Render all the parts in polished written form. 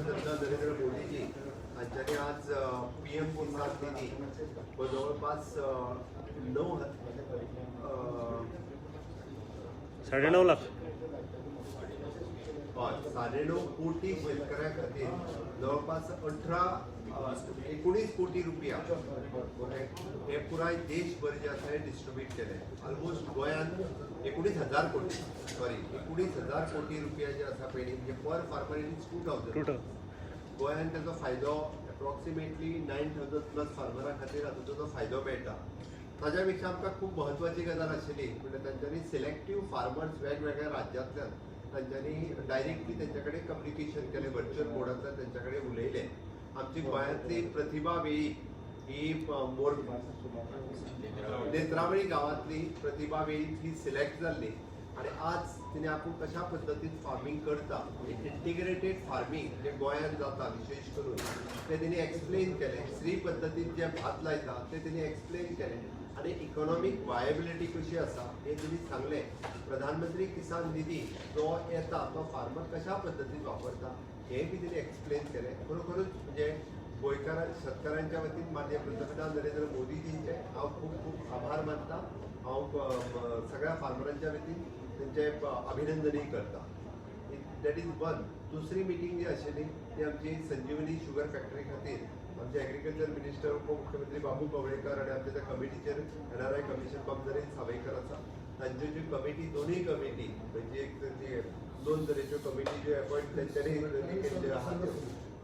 पंतप्रधान नरेंद्र मोदीजी हांच्यांनी आज पी एम किसान निधी हो जवळपास नऊ 9.5 लाख. हय, 9.5 कोटी शेतकऱ्यां खातीर जवळपास 18 19 कोटी रुपया हे पुराय देशभर जे आसा हे डिस्ट्रिब्यूट केले. ऑलमोस्ट गोंयांत 19,000 कोटी, सॉरी, 19,000 कोटी रुपया जे आसा पळय, म्हणजे per farmer it is two two thousand. गोंयांत ताचो फायदो एप्रॉक्सिमेटली 9,000 प्लस फार्मरां खातीर हातूंत ताचो फायदो मेळटा. ताज्या पेक्षा आमकां खूब म्हत्वाची गजाल आशिल्ली म्हणल्यार तांच्यांनी सिलेक्टीव फार्मर्स वेगवेगळ्या राज्यांतल्यान तांच्यांनी डायरेक्टली तेंच्या कडेन कम्युनिकेशन केलें, व्हर्च्युअल मोडांतल्यान तेंच्या कडेन उलयले. आमची गोंयांतली प्रतिभा वेळीप ही मोर नेत्रावळी गांवांतली प्रतिभा वेळीप ही सिलेक्ट जाल्ली आनी आज तिणें आपूण कशा पद्दतीन फार्मींग करता, म्हणजे इंटिग्रेटेड फार्मींग जें गोंयांत जाता विशेश करून, तें तिणें एक्सप्लेन केलें. श्री पद्दतीन जें भात लायता तें तिणें एक्सप्लेन केलें आनी इकॉनॉमीक वायबिलिटी कशी आसा हें तिणें सांगलें. प्रधानमंत्री किसान निधी जो येता तो फार्मर कशा पद्दतीन वापरता हें बी तिणें एक्सप्लेन केलें. खरोखरूच म्हणजे गोंयकारां शेतकारांच्या वतीन माननीय पंतप्रधान नरेंद्र मोदीजींचे हांव खूब खूब आभार मानता. हांव सगळ्या फार्मरांच्या वतीन तेंचे अभिनंदनूय करता. That is one. दुसरी मिटींग जी आशिल्ली ती आमची संजीवनी शुगर फॅक्टरी खातीर आमचे एग्रीकल्चर मिनिस्टर, उपमुख्यमंत्री बाबू कवळेकर आनी आमच्या त्या कमिटीचेर एनआरआय कमिशन बाब नरेंद्र सावयकर आसा. तांच्यो ज्यो कमिटी, दोनूय कमिटी, म्हणजे एक ती दोन तरेच्यो कमिटी ज्यो अपॉयंट तेंच्यांनी केल्ल्यो आहा त्यो,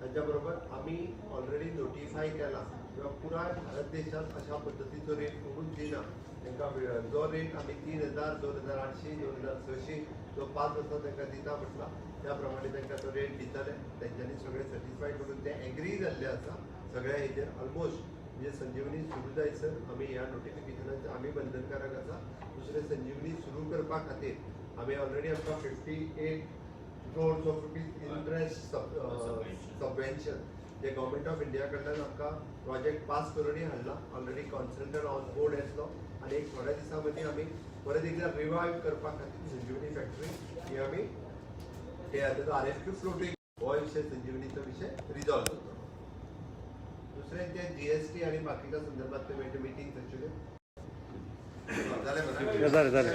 तांच्या बरोबर आमी ऑलरेडी नोटिफाय केला किंवा पुराय भारत देशांत अशा पद्दतीचो रेट कोणूच दिना तांकां. जो रेट आमी 3,000, 2,800, 2,600 जो 5 वर्सां तांकां दिता म्हटला, त्या प्रमाणे तांकां तो रेट दितले. तेंच्यांनी सगळे सॅटिस्फाय करून ते एग्री जाल्ले आसा सगळ्या हेजेर ऑलमोस्ट. म्हणजे संजीवनी सुरू जायसर आमी ह्या नोटिफिकेशनाचे आमी बंधनकारक आसा. दुसरें, संजीवनी सुरू करपा खातीर आमी ऑलरेडी आमकां 58 crores of rupees interest subvention J government of India कडल्यान आमकां प्रोजेक्ट पास करूनय हाडला. ऑलरेडी कन्सल्टंट ऑन बोर्ड येतलो आनी एक थोड्या दिसां मदीं आमी परत एकदा रिवायव करपा खातीर संजीवनी फॅक्टरी ही आमी हे ताचो आरएफक्यू फ्लोटींग, हो विशय, संजीवनीचो विशय रिजॉल्व जातलो. दुसरें, ते जीएसटी आनी बाकीच्या संदर्भात ते मिटींग आशिल्ल्यो. जालें मरे? जालें, जालें.